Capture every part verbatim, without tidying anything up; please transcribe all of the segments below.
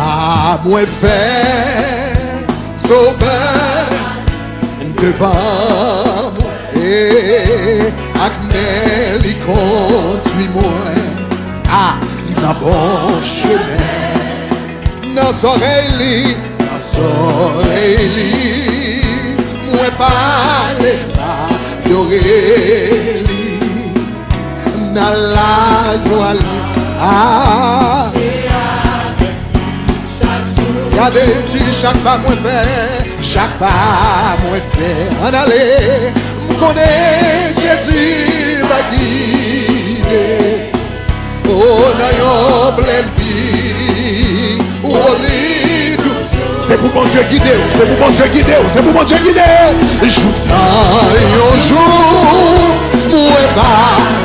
A mwen fè Sovè devan mwen, e ak men li kondui mwen a nan bon chemen. Nan zòrèy li, nan zòrèy li, mwen pale, m adore li. Nan lajwa li. Ah. Gade, di, chak pa mwen fè, chak pa mwen fè. Ann ale, m konnen Jezi va gide. O, nan yon plèn pi, o, li tou. Se pou Bondye gide w, se pou Bondye gide w, se pou Bondye gide w. Jouktan yon jou, mwen va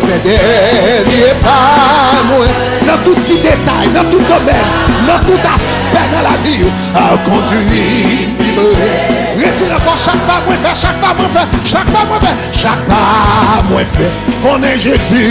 fè dènye pa mwen. Nan tout ti detay, nan tout domèn, nan tout aspè nan lavi w, a kondui m pi pre. Redi l ankò, chak pa mwen fè, chak pa mwen fè, chak pa mwen fè, chak pa mwen fè. Konnen Jezi.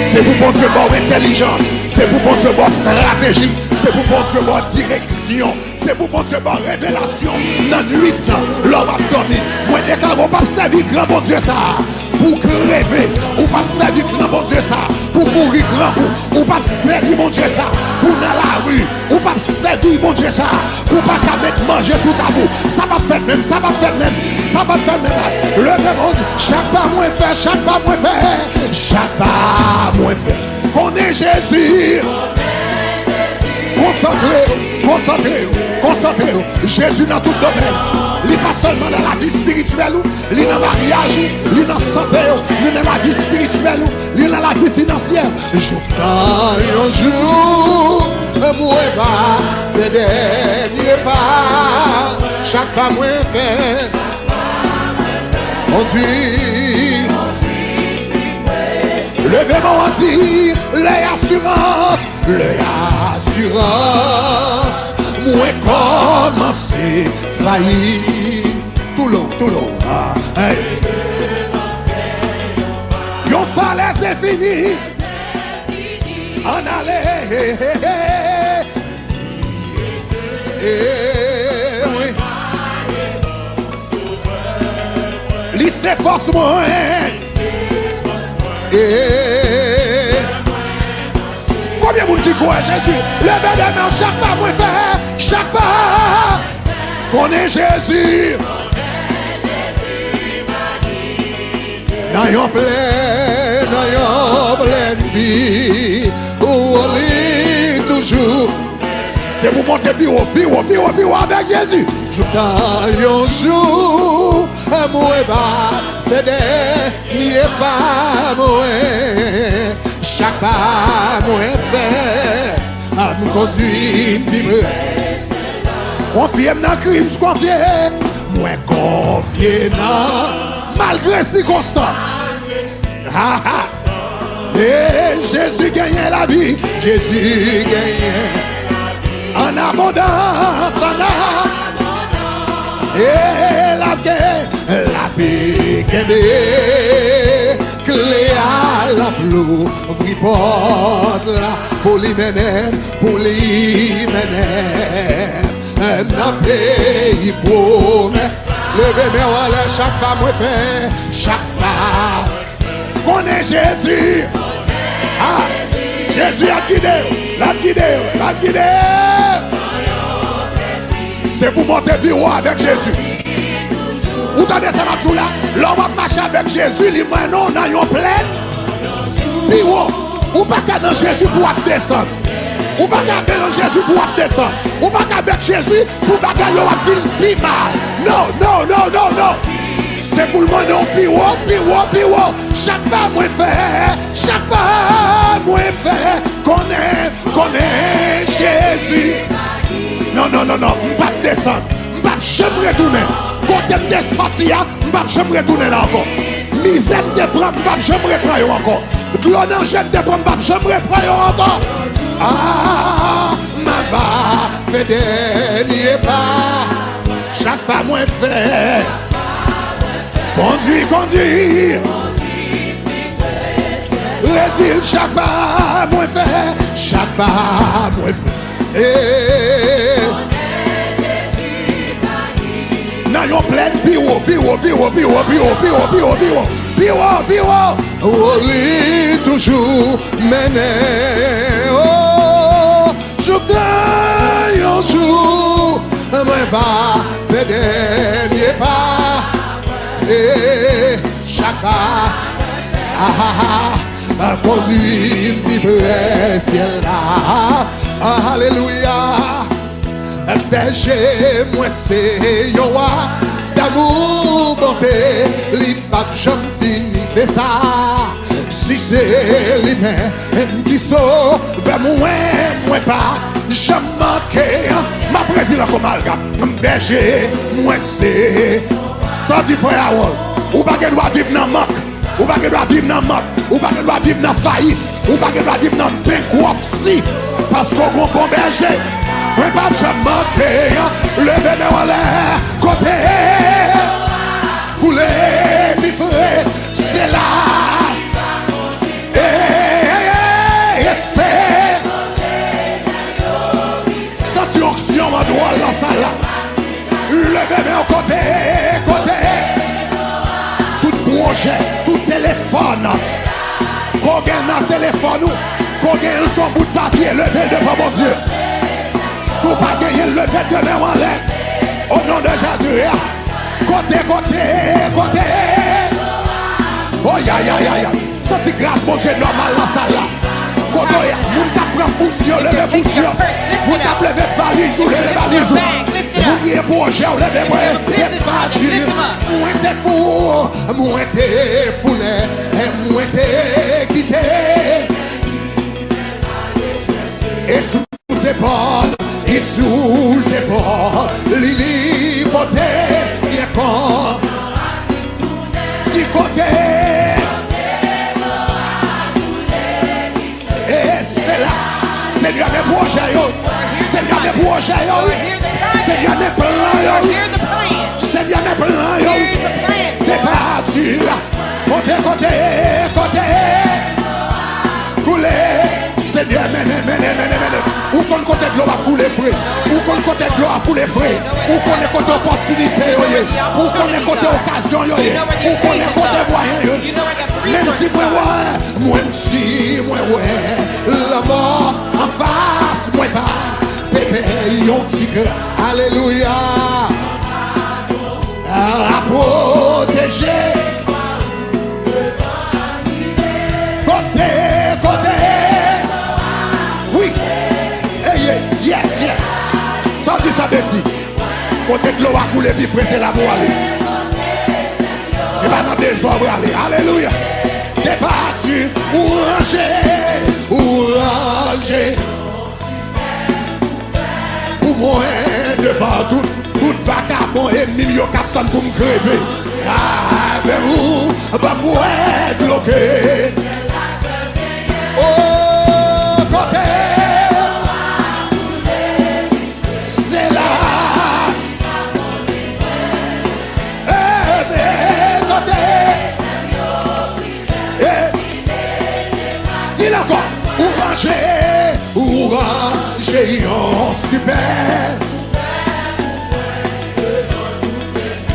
Se pou Bondye ba w entèlijans. Se pou Bondye ba w estrateji. Se pou Bondye ba w direksyon. Se pou Bondye ba w revelasyon nan nwit, lè w ap dòmi. Mwen deklare, w p ap sèvi gran Bondye sa a pou w kreve. Ou p ap sèvi gran Bondye sa a pou w mouri grangou. Ou p ap sèvi Bondye sa a pou w nan lari. Ou p ap sèvi Bondye sa a pou w pa ka met manje sou tab ou. Sa p ap fèt menm, sa p ap fèt menm, sa p ap fèt menm. Leve men w, di, chak pa mwen fè, chak pa mwen fè, chak pa mwen fè. Konnen Jezi. Konsantre w, konsantre w, konsantre w. Jezi nan tout domèn. Li pa sèlman nan lavi espirityèl ou, li nan maryaj ou, li nan sante w, li nan lavi espirityèl ou, li nan lavi finansyè. Jouktan yon jou, mwen va fè dènye pa. Chak pa mwen fè, kondui. Leve men w, di, lè asirans, lè asirans mwen kòmanse fayi. Toulon, toulon, ah, hey. Yon falèz enfini. Ann ale. Eh, wi. Li se fòs mwen. Eh. Konbyen moun ki kwè Jezi? Leve de men w, chak pa mwen fè, chak pa. Konnen Jezi. Nan yon plèn, nan yon plèn vi, ou li toujou. Se pou monte pi wo, pi wo, pi wo, pi wo avèk Jezi. Jouktan yon jou, mwen va fè dènye pa mwen. Chak pa mwen fè, m kondui m pi pre. Konfye m nan Kris, konfye. Mwen konfye nan, malgre sikonstans. Ha, ha. E Jezi genyen lavi, Jezi genyen an abondans, an a-, e l ap gen, l ap kenbe kle a, l ap louvri pòt la pou li mennen m, pou li mennen m nan peyi pwomès. Leve men w anlè, chak pa mwen fè, chak pa. Konnen Jezi. Ah, Jezi ap gide w, l ap gide w, l ap gide w. Se pou monte pi wo avèk Jezi. Ou tande sa m ap di w la? Lè w ap mache avèk Jezi, li mennen w nan yon plèn pi wo. Ou pa ka nan Jezi pou w ap desann. Ou pa ka nan Jezi pou w ap desann. Ou pa ka avèk Jezi pou bagay yo ap vin pi mal. Non, non, non, non, non. Se pou l mennen w pi wo, pi wo, pi wo. Chak pa mwen fè, chak pa mwen fè. Konnen, konnen Jezi. Non, non, non, non. M p ap desann. M p ap janm retounen. Kote m te sòti a, m p ap janm retounen la ankò. Mizè m te pran, m p ap janm repran yo ankò. Dlo nan je m te pran, m p ap janm repran yo ankò. Ah, m ava fè dènye pa. Chak pa mwen fè. Kondui, kondui. Redi l, chak pa mwen fè. Chak pa mwen fè. Nan yon plèn pi wo, pi wo, pi wo, pi wo, pi wo, pi wo, pi wo, pi wo, pi wo, pi wo. Oh, li toujou mennen. Oh, jouk tan yon jou, mwen va fè dènye pa. E chak pa, ah, ah, ah, kondwi m pi pre syèl la. Ah, alelouya. Bèje mwen se yon wa damou, bonte li p ap janm fini, se sa. Si se li menm ki sovè mwen, mwen pa janm manke. M ap redi l ankò, malga m bèje mwen se. Sa w di, frè Harold? Ou pa gen dwa viv nan mank. Ou pa gen dwa viv nan mank. Ou pa gen dwa viv nan fayit. Ou pa gen dwa viv nan bankruptcy. Paske w gon bon bèje. Mwen p ap janm manke. Leve men w anlè. Kote koule pi fre, se la. E, e, e, e, se. Santi onksyon an dwòl nan sal la. Leve men w, kote, kote. Tout pwojè, tout telefòn. Ko gen nan telefòn ou, ko gen l sou bout papye, leve l devan Bondye. Si w pa genyen l, leve de men w anlè. O non de Jezi. Kote, kote, kote. Oh, ya, ya, ya, ya. Santi gras Bondye nòmal nan sal la. Kote w ye a, moun k ap pran bous yo, leve bous yo. Moun k ap leve valiz ou, leve valiz ou. Moun ki gen pwojè ou, leve pwojè. Leve pati. Mwen te fou, mwen te fou lè mwen te kite. E sou zepòl, e sou zepòl li, li pote byen kon. Ti kote. E se la. Senyè, men pwojè yo. Senyè, men pwojè yo. Senyè, men plan yo. Senyè, men plan yo. Te pati. Kote, kote, kote. Koule. Senyè, mennen, mennen, mennen, mennen. Ou konn kote dlo ap koule fre. Ou konn kote dlo ap koule fre. Ou konnen kote opòtinite yo ye. Ou konnen kote okazyon yo ye. Ou konnen kote mwayen yo ye. Menm si mwen wè, menm si mwen wè lanmò anfas, mwen pa pe pè yon ti gra. Alelouya. A pwoteje. Kote, kote. Wi. E yes, yes, yes. Sa w di sa, Betty? Kote dlo a koule pi fre, se la pou w ale. E pa nan dezòd w prale. Alelouya. Te pati, ou ranje, ou ranje. Pou mwen devan tout, tout vakabon enmi m yo k ap tann pou m kreve. Avè ou, ban m bwè dlo ke. O kote, se la. E, e, kote. E, di l ankò. Ou ranje, ou ranje yon sipè.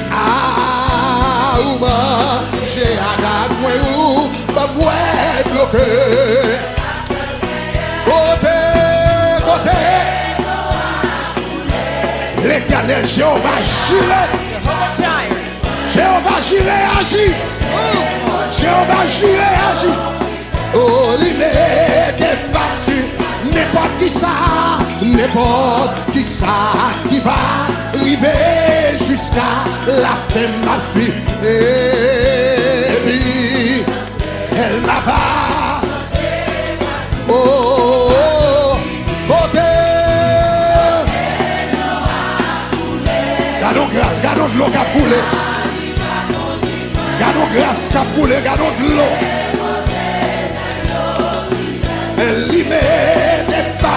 A, ou manje ak ak mwen, ou ban m bwè dlo ke. Kote, kote. Letènèl Jewova jire. Jewova jire, aji. Jewova jire, aji. O, li mete pati nenpòt kisa, nenpòt kisa ki va rive jiska lafen m ap swiv. Epi, èl m ava. O, kote. Gade yon gras, gade yon dlo k ap koule. Gade yon gras k ap koule, gade yon dlo. Li mete pa.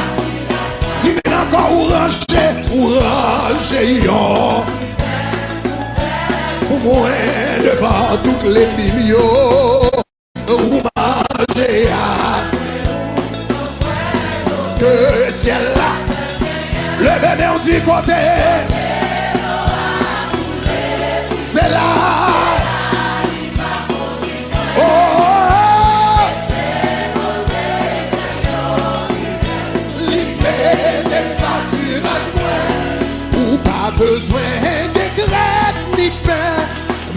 Di men ankò, ou ranje, ou ranje yon. Pou mwen devan tout lènmi m yo. Ou manje a. ke syèl la. Leve men w, di kote. Se la. Oh, li mete patiraj mwen. Ou pa bezwen gen krèt ni pen.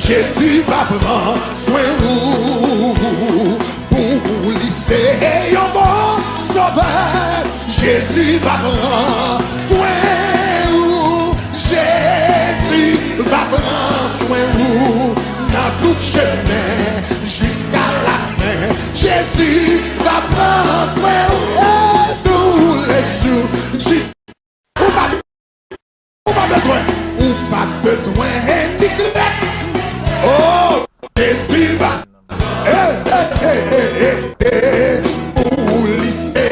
Jezi va pran swen ou. Pou ou li se yon bon sovè. Jezi va pran swen ou. Jezi va pran swen ou nan tout chemen jiska lafen. Jezi va pran swen ou e tou le jou. Jis ou pa, ou pa bezwen, ou pa bezwen ni krèt. Oh, Jezi va. Hey, hey, hey, hey, hey, hey. Pou li se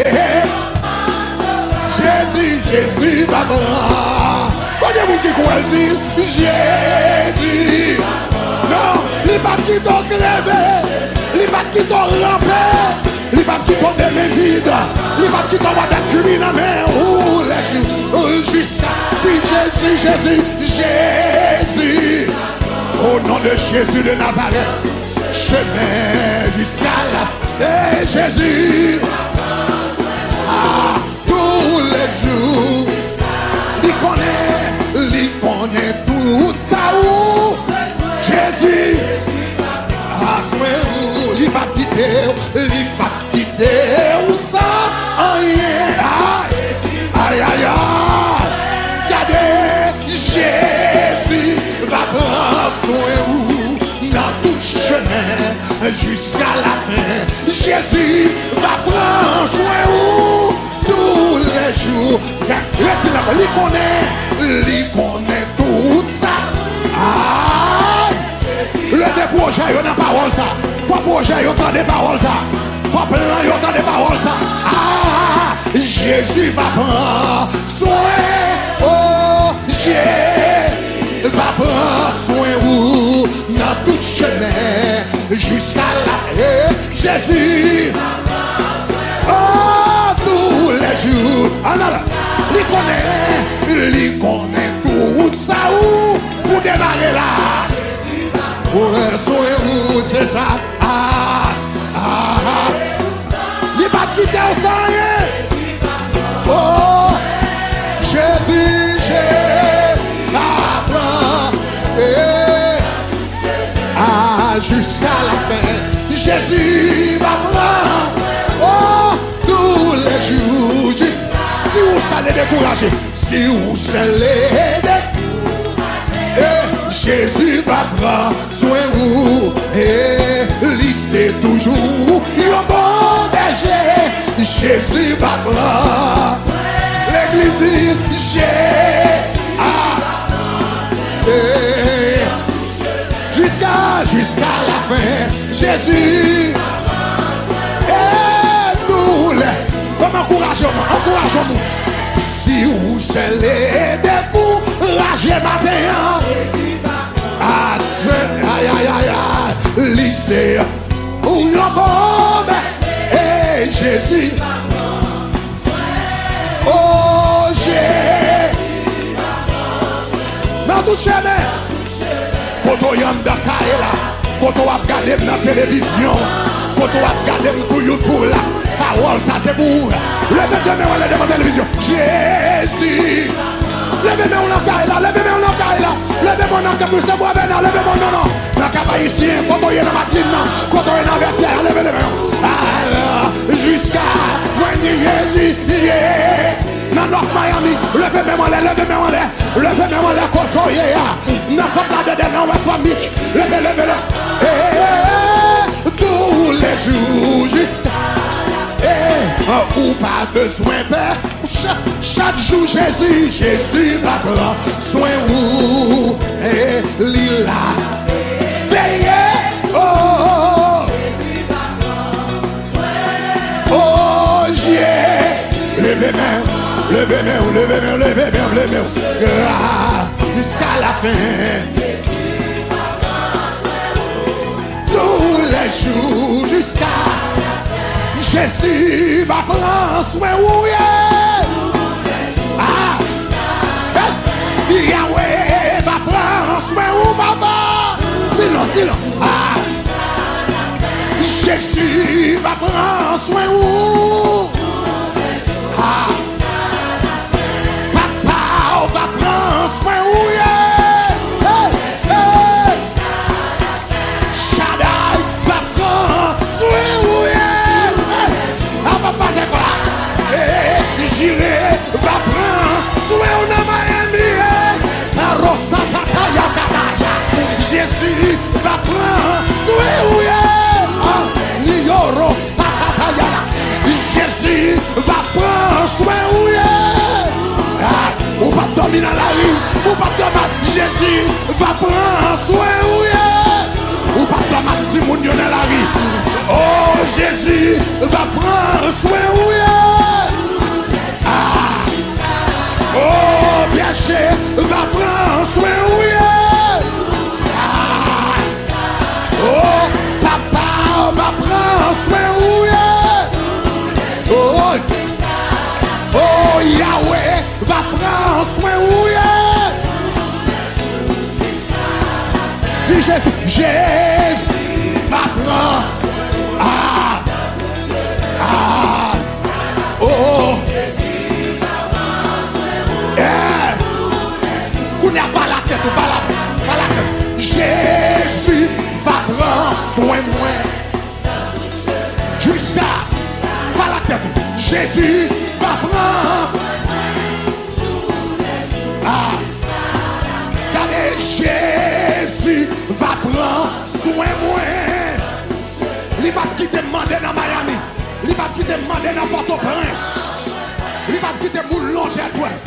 Jezi, Jezi va pran. Konbyen moun ki kwè l di Jezi? Non, li p ap kite w kreve. Li p ap kite w ranpe. Li p ap kite w de men vid. Li p ap kite w avèk kwi nan men ou. Lè jou, ou jis di Jezi, Jezi, Jezi. Au nom de Jésus de Nazareth. Chemen jiska la. Hey, Jezi. Ah, tou le jou. Li konnen, li konnen tout sa ou. Jezi. Aswè ou, li p ap kite w, li p ap kite w san anyen. Ay, ay, ay, ay. Gade, Jezi va pran swen ou nan tout chemen jiska lafen. Jezi va pran swen ou tou le jou. Rete la, li konnen, li konnen tout sa. Ay! Leve pwojè yo nan pawòl sa. Fò pwojè yo tande pawòl sa. Fò plan yo tande pawòl sa. Ah, Jezi va pran swen. Oh, Jezi va pran swen ou nan tout chemen jiska la. Eh, Jezi. Oh, tou le jou. Ann ale. Li konnen, li konnen tout sa ou pou demare la. Pran swen ou, se sa. Ah, ah, ah. Li p ap kite w san anyen. Oh, Jezi, Jezi va pran. Eh. Ah, jiska lafen, Jezi va pran. Oh, tou le jou, jis si ou sèl e dekouraje, si ou sèl e dekouraje, eh, Jezi va pran swen ou. Eh, li se toujou yon bon bèje. Jezi va pran. Legliz, Je-, ah, eh, jiska, jiska lafen, Jezi. E tou le, ban m ankouraje w, ankouraje w. Si ou sèl e dekouraje maten an, a se, ay, ay, ay, ay, li se ou yon bon bèje, e Jezi. Oh, Je-, nan tout chemen. Kote w ye anndan kay la, kote w ap gade m nan televizyon, kote w ap gade m sou YouTube la, pawòl sa se pou ou. Leve de men w anlè devan televizyon. Jezi! Leve men w nan kay la, leve men w nan kay la, leve men w nan kay, Misyè Bwabèna, leve men w nan, nan, nan Kap Ayisyen, kote w ye nan Madlin nan, kote w ye nan Vètyè a, leve, leve men w. Ah, jiska mwen ni Jezi, ye. Nan North Miami, leve men w anlè, leve men w anlè. Leve men w anlè kote w ye a. Nan Fort Lauderdale, nan West Palm Beach. Leve, leve, leve. Eh, tou le jou jiska. Eh, ou pa bezwen pè. Chak, chak jou Jezi, Jezi va pran swen ou. Eh, li la. Veye. Oh. Oh, Jezi. Leve men w, leve men w, leve men w, leve men w, leve men w. Gra-, jiska lafen. Tou le jou, jiska. Jezi va pran swen ou, yeah. Jezi va pran swen ou. Ah. Papa w va pran swen ou, yeah. Hey, hey. Shaddai va pran swen ou, yeah. Hey. Ah, papa, se kwa? Hey, Jire va pran swen ou nan Miami, yeah. Arosatata yakataya. Jezi va pran swen ou, yeah. Ah, Niyoro sakataya. Jezi va pran swen ou, yeah. Ah, ou p ap dòmi nan lari, ou p ap dòmi. Jezi va pran swen ou, yeah. Ou p ap dòmi ak timoun yo nan lari. Oh, Jezi va pran swen ou, yeah. Ah. Oh, Bèje va pran swen ou, yeah. Ah. Oh, papa va pran swen ou, yeah. Oh, oh, Yahweh va pran swen ou, yeah. Di Jezi, Jezi va pran. Ah, ah, oh, oh. Yeah. Kounye a, pale ak tèt ou, pale ak, pale ak tèt ou. Jezi va pran swen mwen. Jiska, pale ak tèt ou. Jezi va pran. Ah. Gade, Jezi va pran swen mwen. Li p ap kite m mande nan Miami. Li p ap kite m mande nan Pòtoprens. Li p ap kite m lonje dwèt.